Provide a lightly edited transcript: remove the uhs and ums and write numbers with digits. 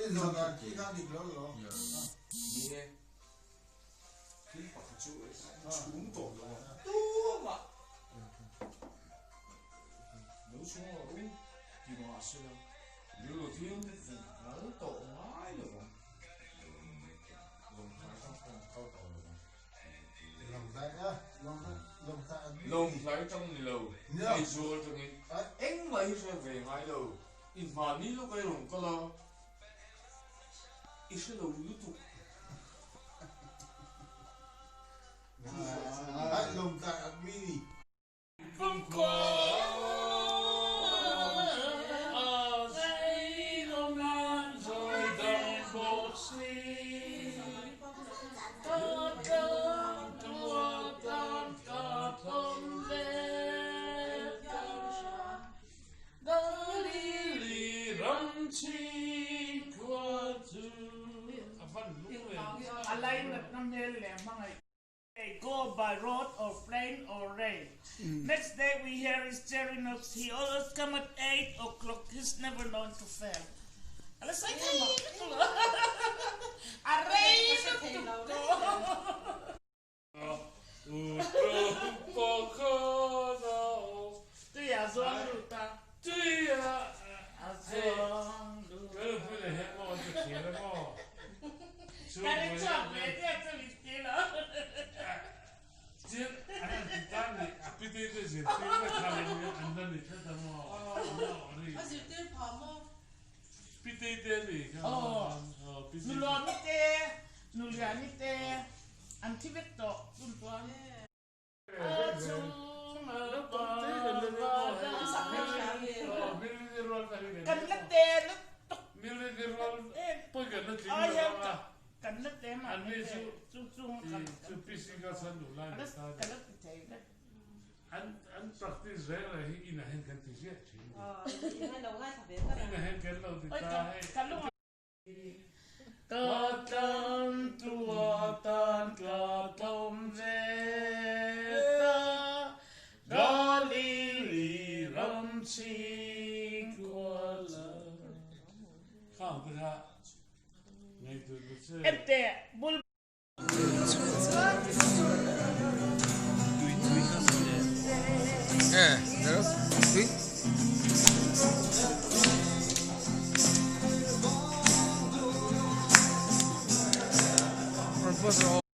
I zawn dan khi kha dik lo lo. Ni e, thil pakhat chu chhum tawh lo a, tumah lo chhung lo u ti mah se la, rilru thiam kal tawh ngai lo vang. Lawngtlai tang pawh kal tawh lo vang. Lawngtlai a, lawngtlai a. Lawngtlai tang ni lo, Aizawl tangin engmah hi hre ve ngai lo. I hmahni lawk a i rawn kal a, i hre lo lutuk. Ai lawngtlai a mi ni. A lainatna hmel leh hmangaih. They go by road or plane or rail. Next day we hear is Jerry Knox, he always come at 8 o'clock, he's never known to fail. A la sawi thei lutuk lo. A rei lutuk tawh. Tui a zuang lut a. Tui a zuang lut. Ka ri chhuak ve chiah chu i ti lo. Nuluani te, Nuliani te an thi vek tawh chun chuan. A chung a pa Kan la te lutuk. Ai hian kan la te mah ni se chu chung kan ka la ti thei vek. An practice reng reng hi inah hian kan ti ziah thin. Inah hian kan lo ti ta hei. Ka tlan tlua tan tla tlawm ve ta, Galili ram chhing khua la. Khang te kha ngeitu te che. Enteh bul. Eh, tui. Rawn post rawh.